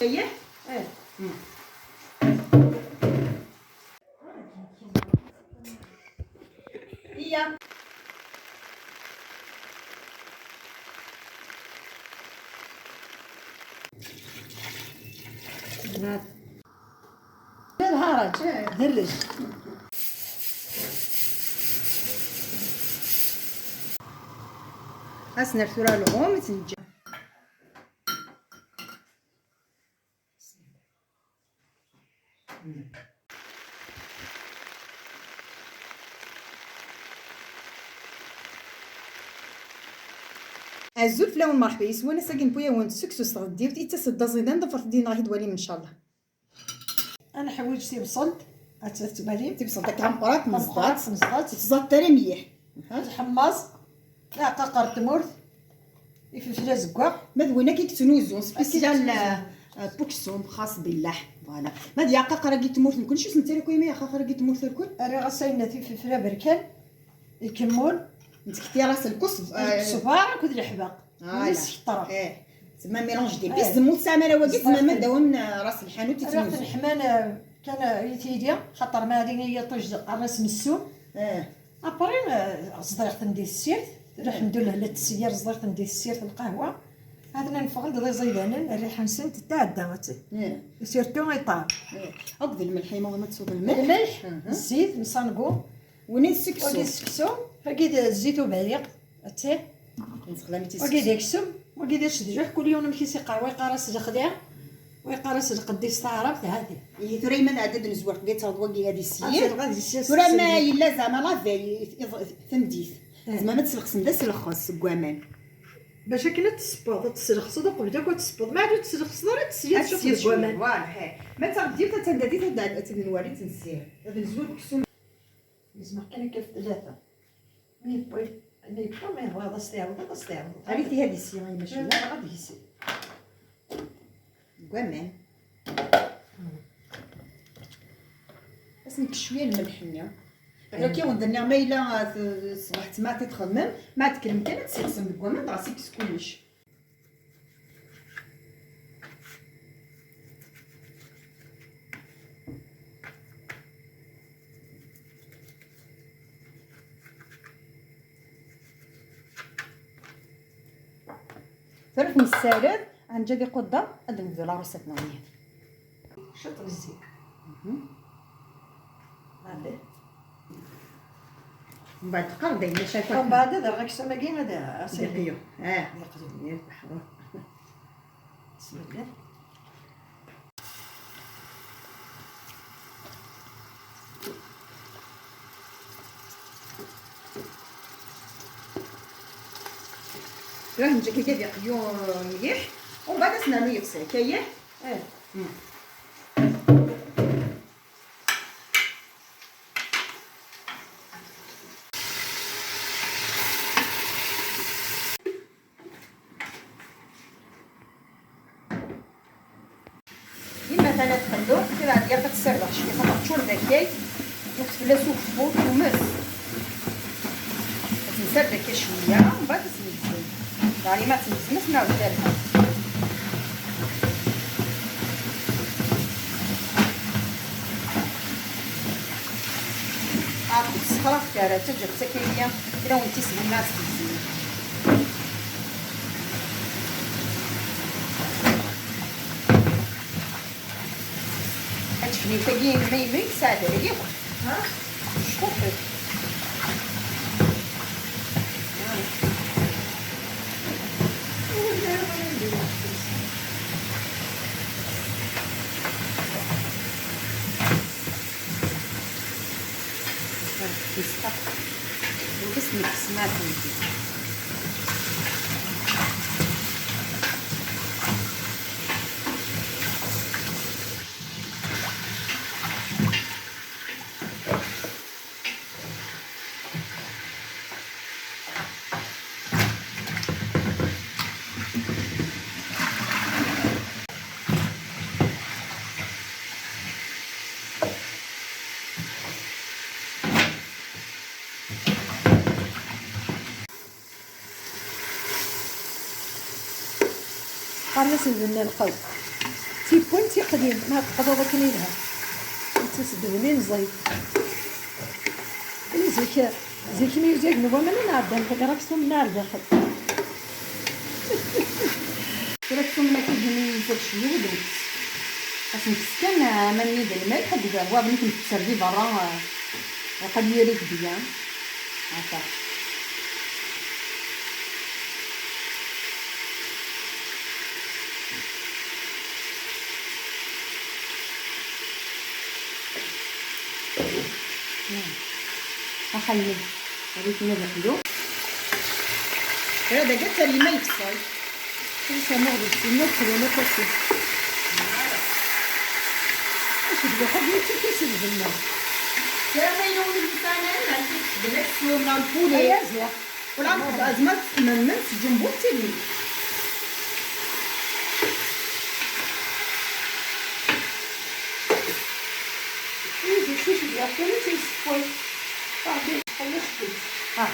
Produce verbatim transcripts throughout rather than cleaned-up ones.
Eyyeh? Eh. Hmm. Iya. Lharaǧ, eh, derrec. Ad s-nerr tura lɣum, ad t-neǧǧ. Azul fell-awen, merḥba yes-wen. Ass-agi newwi-awen-d seksu s tɣeddiwt, ittas-d d aẓidan, ḍefret-d yid-neɣ ad t-id-twalim ncallah. Ad neḥwiǧ tibṣelt, ad tt-twalim. Tibṣelt akka tameqqrant, tameqqrant, meẓẓat. Meẓẓat. Ur teẓẓaḍ ara mliḥ. Aha. Ad tḥemmeẓ, taɛqaqer n tmurt, ifelfel azeggaɣ. Ma d win akka i yettnuzun, spécial, euh, euh, puksum, xas billah. Voilà. Ma d yaɛqaqer-agi n tmurt nkun, acu s-nettali akk yimi yaɛqaqer-agi n tmurt akk? Rriɣ-as ayen tifelfel aberkan, ikemmun. Nettkettir-as lkusb, euh, lkusba akked leḥbaq. Voilà. Wis ketṛa. Eh. Tsemma mélange d'épices, eh, zemmu tesɛam ara wagi, tsemma ma d awen, eh, ras lḥanut i tnuzu. Rriɣ-ten ḥman, eh, kan, eh, i tili, xaṭer ma din i yiṭij ɣer-as messum. Eh. Après, eh, ẓḍiɣ-ten di tessirt, lḥemdullah la tessirt, ẓḍiɣ-ten di tessirt lqahwa. Hatan neffɣen-d d iẓidanen, rriḥa-nsent tɛedda, eh. Surtout iṭar. Eh. Akked lmelḥ, ima ma tessuḍ lmelḥ. Lmelḥ, mhm, zzit, nsangu. Wagi d seksu. Wagi d seksu, wagi d zzit ubriq. Ati. Nessexdam-itt i seksu. Wagi d aksum, wagi d acedluḥ, kul yiwen amek i s-iqqar, wa yeqqar-as lexdiɛ, wa yeqqar-as lqedd-is taɛrabt, hati. Ihi tura yemma nɛedda ad nezwer, tagi ad taweḍ wagi ad isir. Ad taweḍ ad isir. Tura ma yella zeɛma la veille, iḍ-, tameddit. Eh. Tzemrem ad teslexsem d aselxes seg waman. Bac akken ad tessewweḍ, ad teslexseḍ uqbel akk ad tessewweḍ. Ma ɛad ur teslexseḍ ara, ad tesliḍ cwiṭ deg waman. Voilà, he. Ma d taɣeddiwt, ad tandadit, ad, ad, ad nwali, ad tt-nessir. Ad nezwer deg aksum. Yezmer kan akka f tlata. Mi yewwi, mi yewwi, ma yebɣiḍ ad s-tɛiwdeḍ, ad s-tɛiwdeḍ. Arut ihi ad isir, ay mac yella. Ad yisir. Deg waman. Ad s-nekk cwiya n lmelḥ-nni. Akka i wen-d-nniɣ, ma yella, ah, t-, ṣṣbeḥ tma ad t-txedmem, ma ad tkelmem kan ad t-tseqsem deg waman, dɣa s-ikkes kullec. Tura ad t-nessared, ad neǧǧ ad iqudder, ad nebdu laṛusat-nneɣ. Ciṭ n zzit. Mhm. Allez. Mbeɛd teqqar-d ayen acu akka. Mbeɛd ad rreɣ aksum-agi ad as-, ad iqyu. Ah. Ad iqyu. Ad iqyu. Bismillah. Tura neǧǧa-k ad iqyu mliḥ, u mbeɛd ad s-nernu yeḍsa, akka yah? Eh. Mm. Yemma tala tqellu, kra ad yaf ad tessardeɣ cwiṭ, ad teččur d akay, yiwet fell-as ukebbu, tumes. Ad tt-nessard akka cwiya, mbeɛd ad tt-negzem. Yeɛni ma tt-negzem, ad s-nɛawed talma. Ɛad ur tt-ssexrafet ara, ttaǧǧat-tt akka-yi kra n tisegmi ad tt-tegzem. Ad tefniw tagi ma yemma yesɛedda akk. Ha? Cṭuḥet. Yesteq. Ur s-nekkes ma tewwet. Qqaren-as lbenna lqaw. Tiwwin tiqdim, ma tqeḍeḍ akken yelha. Ad tt-sbedlen ẓid. Zik, zik mi uzagen waman ad nɛeddan, ad nɛeddan daxel. Tura ksum la cuisine-nni yezdeɣ cwiya d lweqt. Ad s-nekkes kan aman-nni d lmelḥ akked waḍ mi ten-tetter di berra, eh, qad yiri bien. Haka. Axayen, rrif-nni ad iqlu. Tura dagi ad terri ma yefṣel. Ur sɛiɣ aɣbel sinna ad terwem aṭas. Acu d lḥeb yettak-as lbenna. Kra ma yella ur nesɛi ara, ad nexdem aksum neɣ lpuli. Ay aziɣ. Wala, azma txemmemen s ǧumbu d tili. Izi kuc d yaqen tissewway. Ṛebbi yexleṣ-tt. Ha.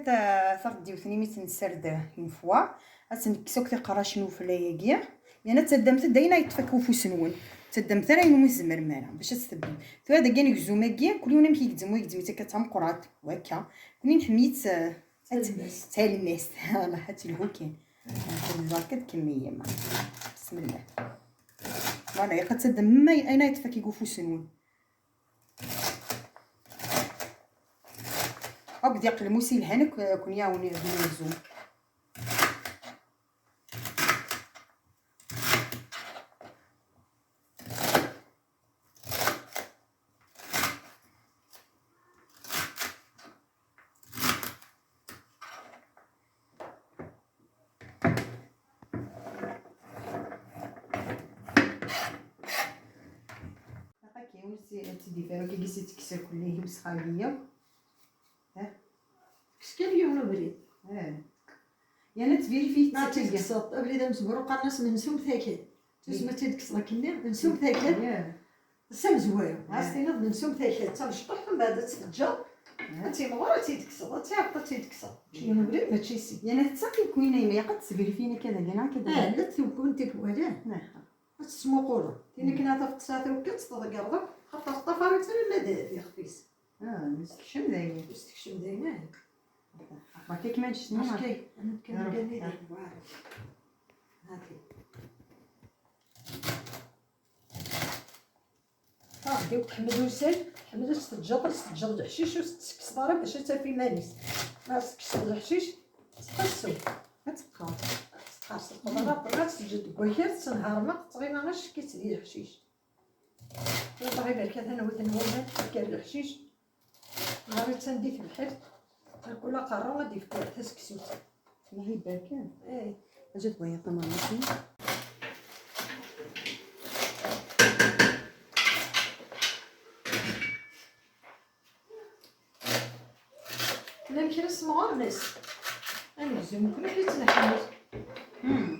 Ta-, taɣeddiwt-nni mi tt-nessared une fois, ad tt-nekkes akk tiqerracin n ufella-agi, yerna ttaddamt-d ayen ay yeṭṭef akk ufus-nwen. Ttaddamt ara ayen umi tzemrem ara, bac ad tt-tebbim. Tura dagi anegzum-agi, kul yiwen amek igezzem, wa igezzem-itt akka d tameqqrant, wakka. Kuni nḥemmel-itt, eh, ad tt-, talmast. Talmast. Allah, ad telhu kan. Ad telhu kan, tkemmel yemma. Bismillah. Voilà, ilaq ad ttaddamem ayen, ayen ay yeṭṭef akk ufus-nwen. Akked iqelmus yelhan ad k-, ad ken-yawen deg umzun. Aqaki, ur tt-, ur tt-id-ifar, akka i s-ittekkes akk lli-, i usxagi yakk. Eh? Tekkes kan yiwen ubrid. Eh. Yerna tvirifit ma tekkes-, tekkseḍ abrid amezwaru, qqaren-as mensum takal. Tusma tt-id-tekkseḍ akkenni, mensum takal. Yeah. S amezwaru, ɣas tiniḍ mensum takal, d tamecṭuḥt, mbeɛd ad tt-teǧǧeḍ, ad timɣur, ad tt-id-tekkseḍ, ad tiɛeṭṭ, ad tt-id-tekkseḍ. Mačči yiwen ubrid, mačči sin. Yerna tettaɣ tikwina, yemma, ilaq ad tesvirifin akka dagi, neɣ akka dagi? Ah, la tewwin tikwal, ah. Ad tesmuquleḍ. Tin akken ad tafeḍ tesɛa tawekka, ad tt-tḍeggreḍ akk, xaṭer teṭṭafar-itt alamma d, d ixef-is. Ah, nessekcem dayen. Nessekcem dayen, ah. Beṛka-k ma ǧǧet-nneɣ. Beṛka-k, amek kan. Ruḥ, ruḥ. Hati. Ah, ddiw tḥemmel usal, tḥemmel ad tt-teǧǧeḍ, ad tt-teǧǧeḍ leḥcic, ur tt-tekkseḍ ara bac ad taf iman-is. Ma tekkseḍ leḥcic, tettqassu. Ad teqqar. Ad teqqar, teqqar, teqqar, ad tt-teǧǧeḍ deg wakal, tettenhaṛ, ma tettɣima acekk-itt di leḥcic. Allah ibarek, atan witen waman, kker leḥcic. Nɣer attan di tebḥirt, mkul aqerru ad d-ifk taseksut. Allah ibarek. Eh. Aǧet wayeḍ tamermusin. Tlam kra semɣer, mass? Anegzum, nekkni ad tt-nḥemmel. Hmm.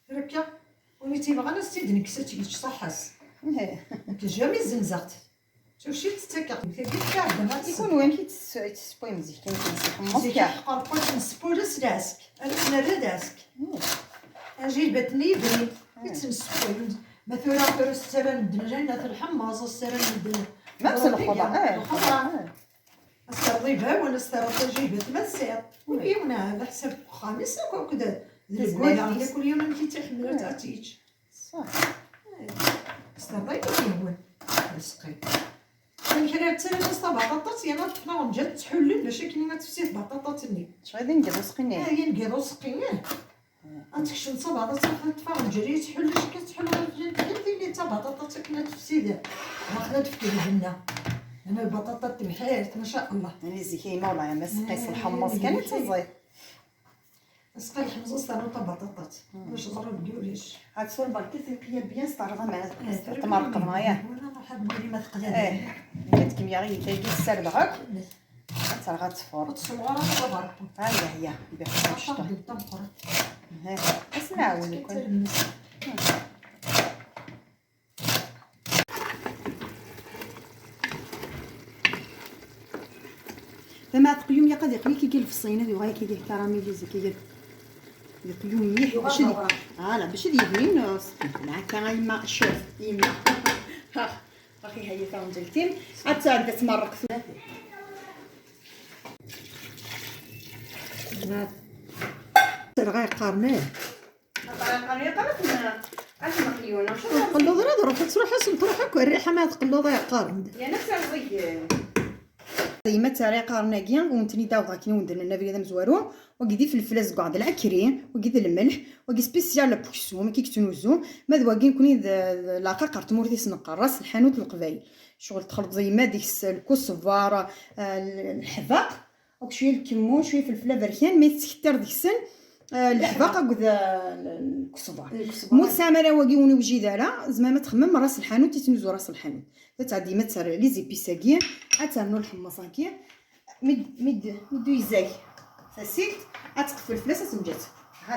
Tura akka, win i tt-yebɣan ad s-tt-id-nekkes ad tt-yečč ṣaḥḥa-s. Nekk jamais zzenzeɣ-tt. Tucit tettak-aɣ-d tagi tkaɛdem ad. I kunwi amek i tt-, i tt-tessewwayem zik kan, zik ḥemmẓ zik kan? Zik ḥqerqut nessewway s lɛesk, ad tt-nerr d aɛesk. Mm. Ajilbat-nni yebnin, mm, i tt-nessewway. Ma tura, tura s-ttarran medden ayen at lḥemmẓ, s-ttarran medden. Ma s lxeḍra, eh, lxeḍra. Eh. As-terreḍ ibawen, as-terreḍ tajilbat ma tesɛiḍ. Kul yiwen ɛla ḥsab uxxam-is akk, akked d lgula, kul yiwen amek i tt-iḥemmel ad tt-yečč. Ṣṣeḥ. Eh, as-terreḍ ayen i k-yehwan. Meskin. Amek ara ttarran-as tabaṭaṭat, yerna ṭṭfen aɣenǧa ad tt-ḥullen bac akken ad tefsi tbaṭaṭat-nni. Cɣil d ingiḍ useqqi-nni. Ah, d ingiḍ useqqi, eh. Ad tekcem d tabaṭaṭat, ad teṭṭef aɣenǧa ad yettḥullu, acu akka tettḥullu ɣef lǧal, tili tabaṭaṭat akken ad tefsi da. Daxel ad tefk lbenna. Ana lbaṭaṭa n tebḥirt, ma sha Allah. Ani zik ay ma wallah, ma seqqi s lḥemmeẓ kan i teẓẓiḍ. Asqa lḥemẓ s ternu tabaṭaṭat. Hmm. Ulac ẓer ur d-ulac. Ad sul berka tiqya bien s terɣa ma. Eh, tmerqeḍ ma ya. Wala ruḥ ad nwali ma teqla. Eh. Ad kem yaɣi tagi ssardeɣ akk. Terɣa tfur. Ur tsemɣer ara tabarkut. Aya, ya, biḥ. Aṭar d tameqqrant. Ih, asma ɛawed kan. Tama teqyum yaqad iqli kigi lfeṣṣin ad yuɣal kigi karamilizi kigi. Yeqyum mliḥ bac ad, ala, bac ad yebnin. Lɛaka a yemma, cuf yemma. Ha, axi ha-yi taɣenǧayt-im. Ad tɛedda tmerreq tura. Terɣa yeqqaren, eh. Terɣa yeqqaren, yeqqaren. Tqelluḍ ara ad ruḥ, ad truḥ asen truḥ akk rriḥa ma tqelluḍ ay qqaren. Yerna terẓeg. Yemma terɣa yeqqaren-agi, ur ten-id-aweḍ akken i wen-d-nenna abrid amezwaru. Wagi d ifelfel azeggaɣ d lɛekri, wagi d lmelḥ, wagi spécial n uksum, akka i yettnuzu, ma d wagi nekni d, d laqaq ɣer tmurt i s-neqqar, ras lḥanut n Leqbayel. Ccɣel txelṭeḍ yemma deg-s lkusbar, eh, leḥbaq, akked cwiya n lkemmun, cwiya n ifelfel aberkan, ma tettkettreḍ deg-sen, eh, leḥbaq akked, eh, lkusbar. Lkusbar. Ma ur tesɛam ara wagi ur niwjid ara, tzemrem ad txemmem ras lḥanut i tnuzu ras lḥanut. Ad tɛeddi yemma ad terr les épices-agi, ad ternu lḥemmeẓ-agi, Mi d-, mi d-, mi d-uyzag tasilt, ad tqeffel fell-as, ad tenǧet. Ha.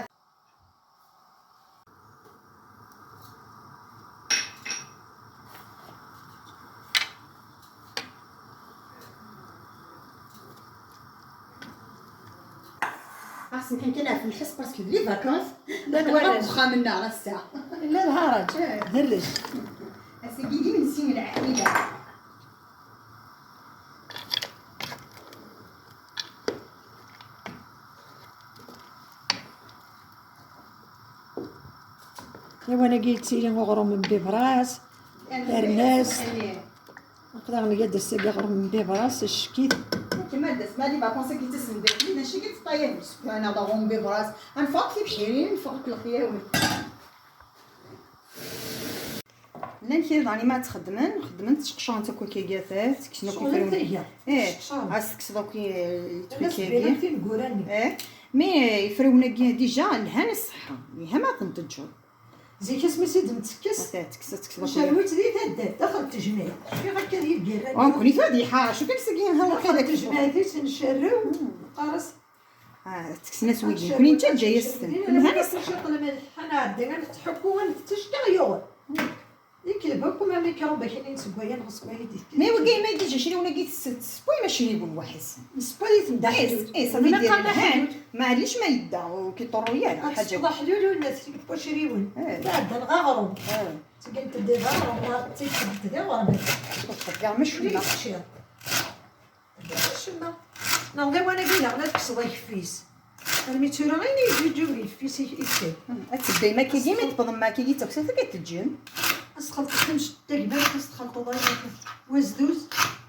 Ɣas nḥen kan ɣef lḥess parce que les vacances, la, la, deg uxxam-nneɣ ass-a. La lharaǧ, eh, herrec. Ass-agi d imensi n lɛaila. Lawan-agi yettili uɣrum n bibras, tarnast. Aql-aɣ nga-d ass-agi aɣrum n bibras, ccekit. Kemma d asma di vacances-agi d tasendat-nni, d acu i d-teṭṭayam? Sukran, aɣrum n bibras. Ad neffeɣ akk tibḥirin, neffeɣ akk lexyawen. Llan kra daɣen i ma ad t-xeddmen, xeddmen, ttqecren-t akk akka, ttekksen akk ifrawen. Ih, ad tekkseḍ akk i, i tfekka-agi. Ih, mais ifrawen-agi déjà lhan ṣṣeḥḥa, yelha ma ad ten-teǧǧeḍ. Zik asmi s id-nettekkes. Ad tekkes, ad tekkes. Ncerwi-tt di taddart, daxel n tejmaɛt. Cfiɣ akka d yigirra. Oh, nekkni tura d iḥar, acu kan sagi, ha, daxel n tejmaɛt i tt-ncerrew, neqqar-as. Ah, tekksen-as wigi. Nekkni nettaǧǧa-yasen-ten. Lhan ṣṣeḥḥa. Ciṭ lmelḥ, ad nɛeddi, ad nettḥukku, ad nettečč, kra yuɣen. Yekleb akk ma mikrub akkin i nesgwayan ɣef sgwayit. Mais wagi ma yeddi jaciri wagi tessewway macriwen waḥis. Nesway-iten d aḥdud. Eh, ça veut dire lhan. Maɛlic ma yedda, ur k-iḍurru ara. Ad tesfeḍ aḥlul ur nnas wacriwen. Eh. Tɛedda neɣ aɣrum. Eh. Tgent-d d aɣrum, neɣ tgent-d d aɣrum. Ur txeddmeḍ ara cemma. Ur txeddmeḍ ara cemma. Acemma. Neɣ d awan-agi daɣen ad tekkseḍ akeffis. Armi d tura ayen i yeǧǧuǧug yeffis i, i ttay. Hmm, ad teddayem akkagi, mi tewwḍem akkagi d taksat akka teǧǧem. Ad txelṭeḍ tamc-, tagbalt, ad txelṭeḍ ayen akka. Wazduz.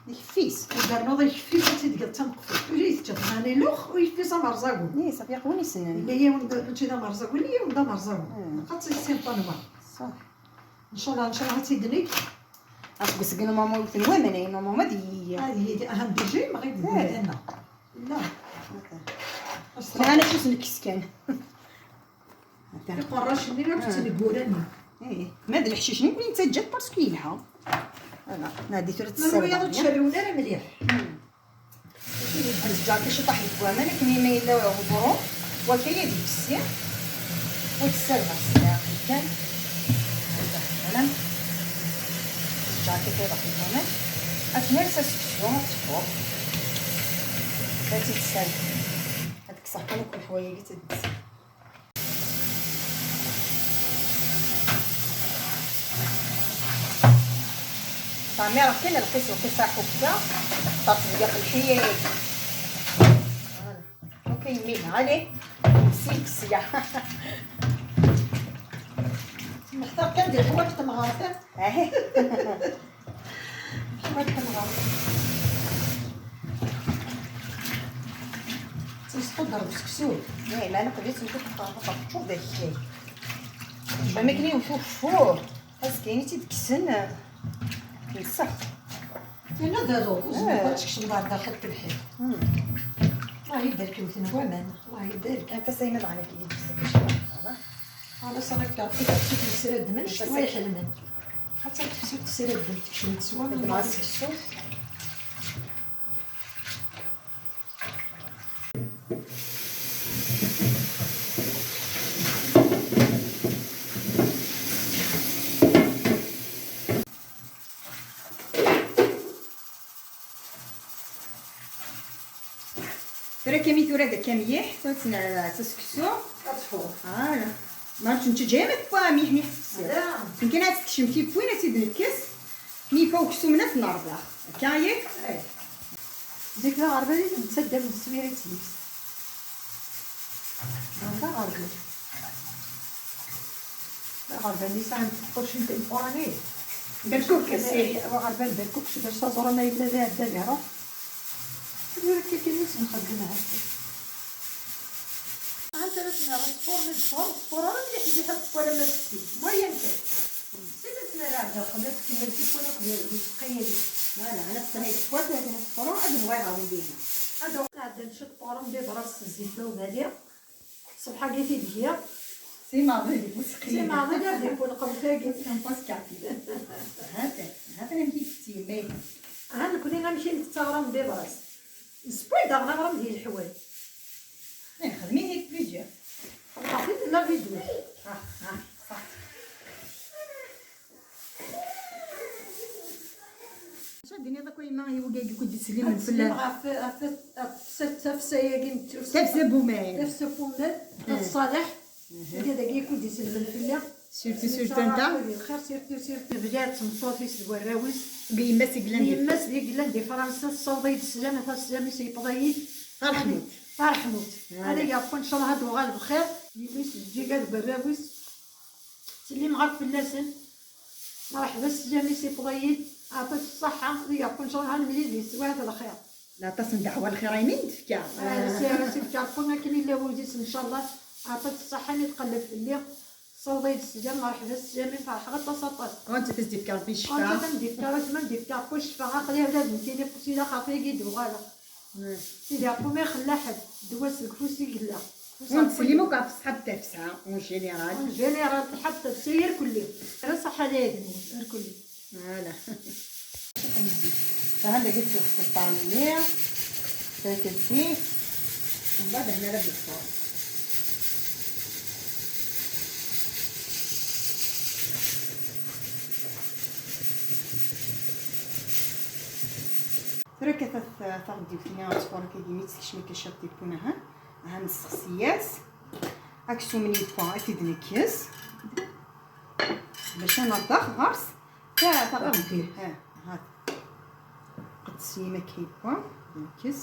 Ikeffis. Ad ternuḍ ikeffis, ad tt-id-tgeḍ d tameqfult. Ula i teǧǧeḍ, meɛna ilux u yeffis amerẓagu. Ni, ṣafi, aqwin issnen. Yella yiwen d, mačči d amerẓagu, yella yiwen d amerẓagu. Hmm. Ad tt-issin ṭanwa. Ṣaḥ. Ncallah, ncallah ad tt-id-neg. Aseggas-agi n umama wten waman, ay n umama d yiyi. Ad yili, aha, déjà yemɣi deg wegdan-a. La. Nɛana s usenkkes kan. Iqerrac-nni akk ttneggura-nni. Eh, ma d leḥcic-nni, nekkni nettaǧǧa-t parce que yelha. Voilà, nɛeddi tura. Ma nwiyaḍ ur ttcerriwen ara mliḥ. Hmm. Ad nǧǧer kan ciṭaḥ deg waman, akken imi yella uɣrum, wakka ad yefsi, u ad t-ssardeɣ s lɛaqel kan. Voilà. Nǧǧer kan ciṭaḥ deg waman. Ad t-ners aseksu, ad teffeɣ. Ad tt-id-ssardeɣ. Ad kkseɣ kan akk leḥwayag i tt-id-kkseɣ. Teɛmireḍ kan lqis lqis aḥukka, teqṭert deg lḥiya-agi. Voilà. Ok, yemmi, allez, sib sya. Nextar kan di lḥwal n temɣart. Ahi. Ad temɣer. Ttmesqudder deg seksu. Eh, ma naqbel ttmesqudder, teččur d akay. Am akken yewwet ufur. Azekka-nni tt-id-kksen, nsex. Yenna d aḍu, ur zemreḍ ad tekcmeḍ ɣer daxel tebḥirt. Hmm. Allah ibarek, wten waman, Allah ibarek. Anta sayma daɣen akka i d-kksen? Ala, s akka, i tefsut n sradmen, ccetwa iḥelmen. Ḥatta tefsut n sradmen, tekcem-d s waman. Xedmeɣ seksu. Tura kami tura d akka mliḥ, tura ad tt-nerr s seksu. Ad tfuḍ. Voilà. Ma ur tt-nettaǧǧa ara ma tewwa mliḥ mliḥ s seksu. Ala. Yemken ad tt-tekcem tiwwin, ad tt-id-nekkes. Mi yewwa uksum-nni ad t-nerr dax. Akka yak? Ay. Zik d aɣerbal i ten-ttaddam d teswirit-is. D aɣerbal. D aɣerbal yesɛan tiqqucin timeqqranin. Berkukes, ih. Aɣerbal berkukes, bac taẓuri ma yella d iɛedda ad iruḥ. Tura akka kan i s-nxeddem ahat. Anta ara tnehṛ sfur, mi d sfur, sfur ara mliḥ mliḥ ad sfur ama tefti. Moyen kan. Sima tnehṛ daxel, ad tkemmel tikwal akked usqi-agi. Voilà, ana sqi-agi tikwal, tura kan sfur, ad nwayeɣ ɣer win dihna. Ad nɛeddan ciṭṭuren di bras s zzit d ubali. Ṣṣbeḥ-agi tidgi. Si maḍi di usqi. Si maḍi gar di kulqem tagi. Kan paskapi. Hatan, hatan amek i tettemmay. Ha, nekni amek i ntett aɣrum di bras. Nessewway daɣen aɣrum di leḥwal. Nexdem-it plusieurs. Xedmeɣ-t-id la vidéo. Ah, ah, ṣaḥ. Acu ad d-tiniḍ akk a yemma i wigagi i k-id-ittsellimen fell-am? Ad ttsellimeɣ ɣef, ɣef, ɣef tafsa-agi n tafsa n umar. Tafsa n umar, ah, n Ṣaleḥ. Mhm. Wigad-agi i k-id-iselmen fell-am. Surtout, surtout anta? Lxir, surtout, surtout. Tebda d tmeṭṭut-is d warraw-is. Deg yemma-s i yellan di, yemma-s i yellan di Fransa, tessaweḍ-iyi-d sslam, ata sslam-is yewweḍ-iyi-d. Tarḥmut. Tarḥmut. Voilà. Ad iɛfu, ncallah, ad d-tuɣal bxir. Yelli-s zǧiga d warraw-is. Ttsellimeɣ akk fell-asen. Mreḥba s sslam-is yewweḍ-iyi-d. Ɛṭi-t ṣṣeḥḥa, ad iɛfu, ncallah, ad nemlil di teswiɛt lxir. Aṭas n ddeɛwa lxir ay mi d-tefka. Ah, si, si, tefka Ṛebbi akken yella wul-is, ncallah. Ɛṭi-t ṣṣeḥḥa mi tqelleb fell-i. Tessaweḍ-iyi-d sslam, mreḥba s sslam-im, ferḥeɣ aṭas, aṭas. Anta i s-d-yefka Ṛebbi ccfa? Anta i m-d-yefka, anta i m-d-yefka Ṛebbi ccfa? Aql-i ar d ad nekkini, si d axaṭi i d-uɣaleɣ. Hmm. Sidi Ṛebbi ma ixella ḥedd, ddwa-s deg ufus i yella. Ur nettsellim akk ɣef ṣṣeḥ n tafsa, en général. En général, ṣṣeḥ n tafsa irkelli. Ala ṣṣeḥ ala igenni, irkelli. Voilà. Anda i tt-ixṣel ṭṭɛam-nni, ttrekent-it, mbeɛd hna ara d-iṣfur. Tura akka ta-, taɣeddiwt-nni ad tfur akka, dimi tt-tekcem akka ciṭ di pun, aha. Aha nessexsi-yas. Aksum-nni yewwa ad t-id-nekkes. Bac ad nerr dax ɣer-s. Ta, taɣeddiwt. Ha, ha. Qed s yim akka yewwa. Nekkes.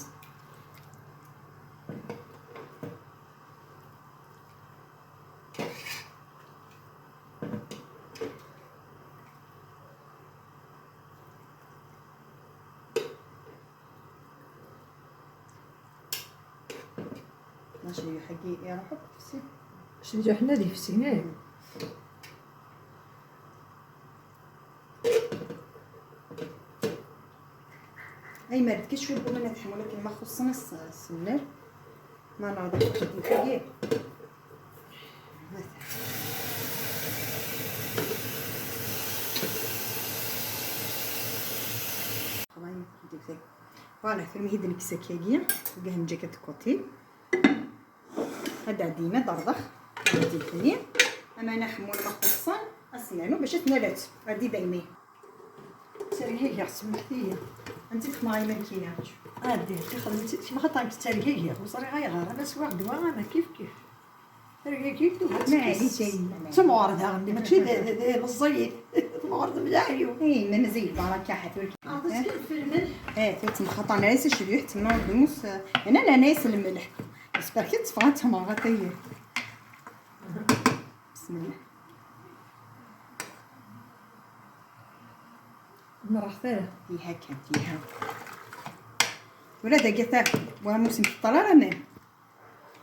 Acedluḥ-agi iruḥ akk tefsi. Acedluḥ-nni ad yefsi, eh. Ay, ma rad kečč wi wwin ad ḥmun akken ma xuṣṣen as-, as-, nnal. Ma neɣ d akken tagi. Voilà, tura mi d-nekkes akkagi, gah nǧak at côté. Ad d-ɛeddi ma d-rḍex, ad d-fini. Ama ana ḥemmul ma xuṣṣen, as-nanu bac ad t-nalat, ad d-ibayni. Ttergigiɣ, semmḥet-iyi. Anti txedmeɣ iman-ik-ina? Ɛeddi, ɛeddi, xedmet-tt kemm, xaṭer nekk ttergigiɣ, ur ẓriɣ ayɣer, ama swiɣ ddwa, ama kif kif. Tergagi tuga tekkes. Maɛlic, ay yemma, maɛlic. D tamɣer daɣen, mačči d, d, d, d meẓẓiyen. Tamɣer d mlaḥ yiw. Ay yemma, mazal lbaraka, ḥatul. Ɛṭi-tt kan f lmelḥ. Eh, tura temxaṭar, nerra-yas acedluḥ, ttemma d lmus, eh, ana nerra-yas lmelḥ. J'espère que teffeɣ ad temɣer atay. Bismillah. Merreɣ tara. Iha kan, iha. Tura dagi ta, wa mus nkeṭṭer ara aman.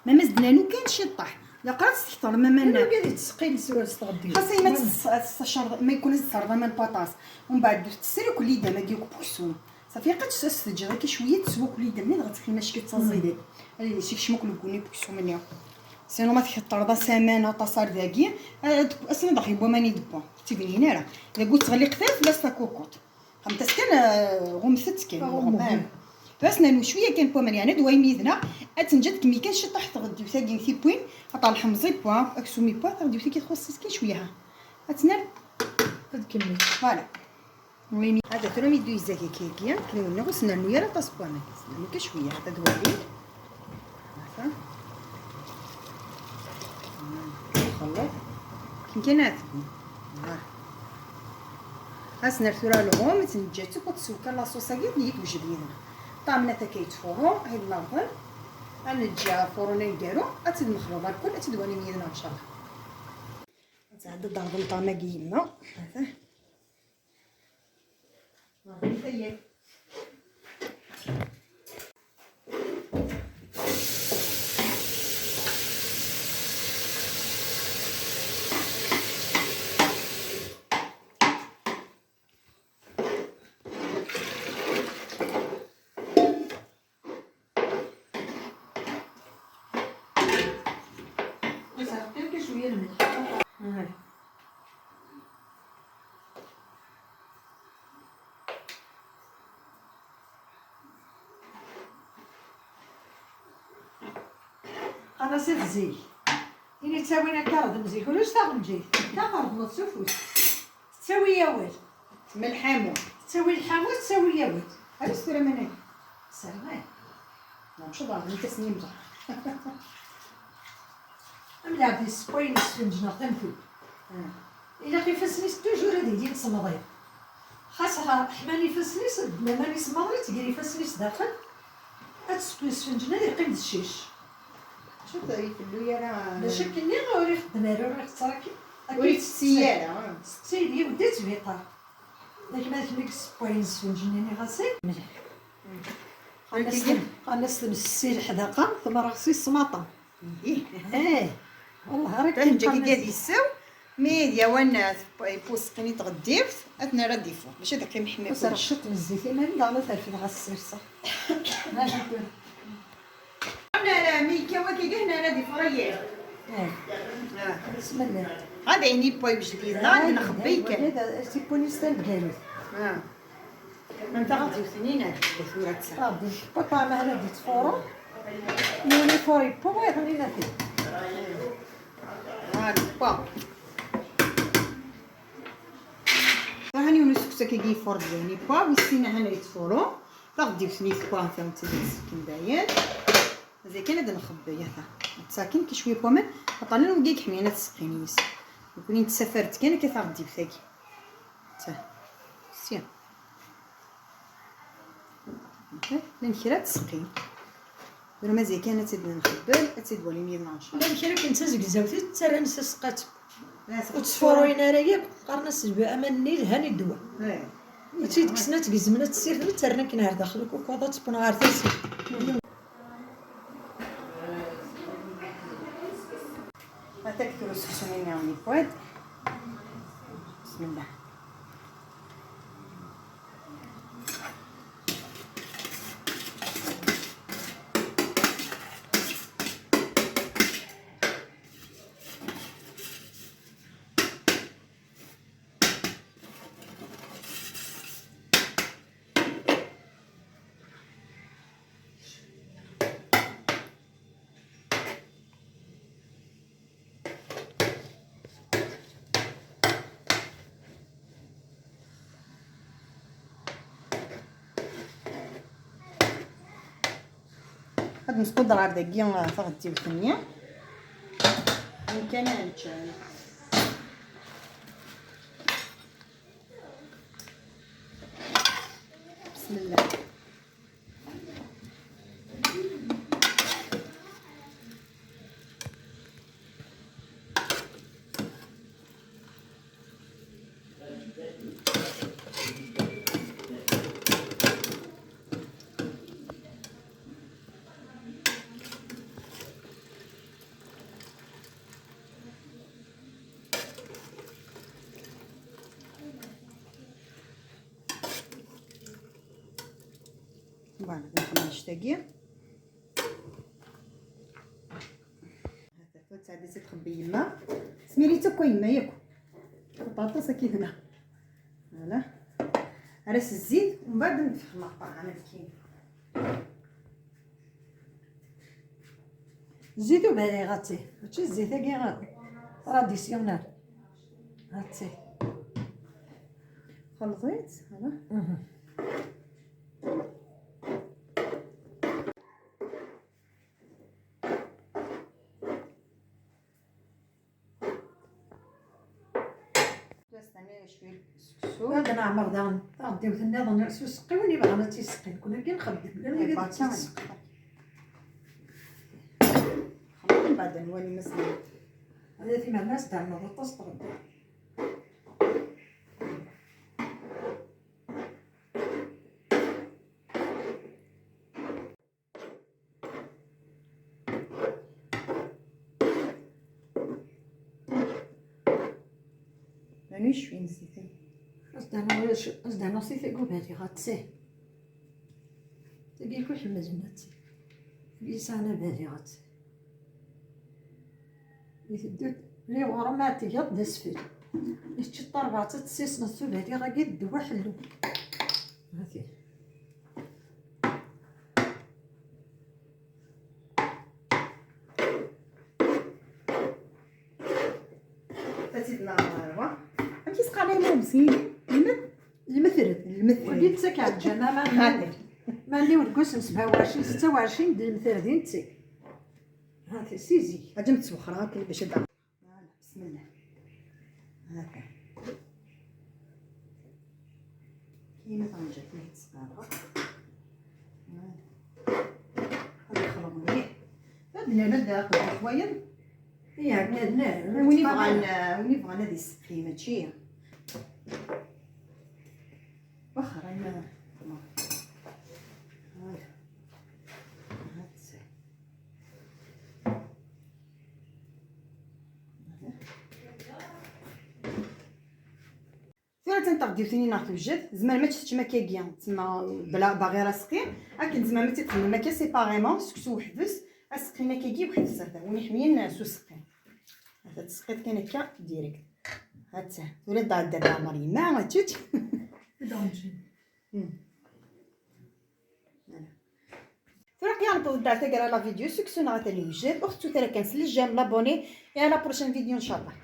Ma mazedlen kan ciṭṭaḥ. La qrib s-tekṭer, ma, ma. Tura kan yettseqqil s, s tɣeddiwt. Xas ay ma tessacreḍ, ma yekun ad tesserḍ aman paṭas. Umbeɛd tesser akk lidam-agi akk buksum. Safi, qed s-, as-teǧǧeḍ akka cwiya, teswa akk lidam-nni, dɣa txil mačči d taẓidat. Ad yessekcem akk lguni buksum-nni. Sinon ma tkeṭṭreḍ-as aman aṭas ar dagi, ad, ass-nni ad aɣ-yeww aman i d-wwa. Ur tt-id-nnin ara. Dagi ur teɣliq tara fell-as takukuṭ. Xemt-as kan, eh, ɣummet-tt kan. Ɣummet. Tura as-nernu cwiya kan n waman, yeɛni d wayen yid-neɣ, Ad tenǧet kemmi kan ciṭuḥ tɣeddiwt-agi tiwwin, aṭer lḥemẓ i pwa, aksum i pwa, taɣeddiwt-agi txuṣṣ kan cwiya, ha. Ad tner. Ad kemmel. Voilà. Hada tura mi d-yezza kiki, akken i wenniɣ ur s-nernu ara aṭas n waman. S-nernu kan cwiya, hada d wali. Hada. Nxelleḍ. Akken kan ad tebni. Ha. Ad s-nerr tura lɣum, ad t-neǧǧa akk ad tsew kan laṣuṣ-agi, ad iyi-tewjed yid-neɣ. Ṭṭamna takayt furu, ayd naḍen. Ad neǧǧ furun aneggaru, ad tt-id-nexleḍ alkul, ad tt-id-walim yid-neɣ, ncallah. Ad tɛeddi ad d-terḍel ṭṭam-agi yemma. Hata. Ṛebbi tayet. Bas ɣef kan cwiya lmelḥ. Aha. Qqaren-as at zik. Tin yettawin akareḍ n zik, ulac taɣenǧayt. Taɣerḍeḍ s ufus. Tettawi awal. Tma lḥamu. Tettawi lḥamu, tettawi awal. Aru s tura managi. Sermay. Mceḍ ɣer ifassen yemẓer. Am lɛebd yessewwayen isfenǧ neɣ tamtunt. Ah. Ilaq ifassen-is toujours ad ilin semḍin. Xas ḥman ifassen-is, laman isemmaḍen-itt gar ifassen-is daxel, ad tessew isfenǧ-nni ad yeqqim d ccic. Acu ur ifellu ara? D acu akkenni ur ixeddem ara, ur ixeṣṣer akken. Ur itetti ara. Tetti d yiwedda ttbiṭar. D akken ad kem-id-ssewwayen isfenǧ-nni ɣas ay mliḥ. Qqaren-as ten-, qqaren-as tnessi leḥdaqa, tmerɣsi ssmaṭa. Ih. Eh, wallah, ara kken qqaren-as. Ad yessaw, mi d yawan, eh, tewweṣ-, yewweṣ-, qini tɣeddiwt, ad t-nerr ad d-iffeɣ, mačči ad yeqqim ḥmiq. Ad terreḍ ciṭ n zzit iman-im, daɣen ad terfed ɣas ssirseɣ. Maca tura. Ḥna rah mi yekka wakagi, ḥna rah d ifrayen. Eh. Ah. Bismillah. Hada ini pwa yewjed yid-neɣ, ad nxebbi kan. Wagi d, d tipunis taneggarut. Ah. Anta ɣef yiwet-nni, nek, d tura d ta. Ah, di papa ma hana di tfuru. Yiwen ifur yewwa, wayeḍ-nni nati. Ah, di pwa. Ṭaḥan yiwen useksu-agi yeffur d wayen yewwa, wis sin ahan yettfuru. Taɣeddiwt-nni tewwa, ta n tizit sekkin dayen. Mazal kan ad nxebbi, ata. Nettakin ki cwiya n waman, aṭṭanen wigi i yeḥmiyen ad tseqqin yis. Nekni nettessafar-d kan akka taɣeddiwt-agi. Ta. Si. Llan kra ad tseqqin. Tura mazal kan ad tt-id-nxebbel, ad tt-id-walim yid-neɣ, ncallah. Llan kra akken d tazegzawt i ttarran s aseqqatem. Ur ttfuruyen ara yakk, qqaren-as aman-nni lhan i ddwa. Eh. Ad tt-id-kksen, ad tt-gezmen, ad tt-ssirden, ad tt-rren akken ar daxel ukukaḍ, ad tt-wwen ɣer tasa. Ata kter useksu-nni yewwa-d. Bismillah. Ad nesqudder ɣer dagi taɣeddiwt-nni. Ayen kan ad nečč. Bismillah. Voilà, nexdem annect-agi. Hata tura tesɛeddi-tt ad txebbi yemma. Smir-itt akk a yemma yakk. Ṭaṭas akka i tella. Voilà. Ara s zzit, umbeɛd ad nefxem ṭṭaɛa meskin. Zzit ubaliɣ, ɣaci, mačči zzit-agi traditionnel. Ɣaci. Xelḍit, hala. Mhm. Ad neɛmer daɣen taɣeddiwt nniḍen s useqqi, win yebɣan ad tt-iseqqi. Nekkni akka nxeddem, llan wid ad tt-iseqqi. Xemmeḍ mbeɛd ad nwali ma zlan. Hada timerna s-d-ternuḍ aṭas tɣeddiwt. Manu yecfin zzit-agi? As-d-rnuɣ, as-d-rnuɣ zzit-agi ubaliɣ, ɣaci. Tagi akk iḥemmlen, ɣaci. Tagi yesɛan abaliɣ, ɣaci. Iteddu-d, li ɣur-m ad tgeḍ d asfel. Yečča ṭṭerbaɛt ad tessisneḍ s ubaliɣ-agi d ddwa ḥellu. Hati. Ad tt-id-naɣ ɣer wa. Amek i s-qqaren imumsen? Lmet? Lmetred. Lmetred. Wagi d takeɛǧana, ma Xaṭi. Ma nniw deg wass n sebɛa u ɛecrin, setta u ɛecrin d lmetred i netti. Hati, si zik. Ad tt-wexxreɣ akken bac ad Voilà, بسم الله. هكا. كيما تنجح فيه السقاطة. Voilà. هذا يخلط مليح. هاد النعناع دا قد شوية. إيه، هاد النعناع. وين يبغى ن-، وين يبغى نادي السقي، ماشي. واخا راهي ما، ما. هاي. هاي. Tura kan taɣdiwt-nni neɣ tewjed, tzemrem ad tt-teččem akkagi, tsemma bla, baɣir aseqqi, akken tzemrem ad tt-txedmem akka séparément, seksu weḥd-s, aseqqi akkagi weḥd-s, ata win iḥemyen s useqqi. Ata tesqiḍ kan akka direct. Hatta, tura d ɛedda d ɛmer yemma, ad tečč. Hmm. Tura qya newweḍ-d ar taggara la vidéo, seksu-nneɣ atan yewjed, ur tettut ara kan s le j'aime, l'abonné, et à la prochaine vidéo, inchallah.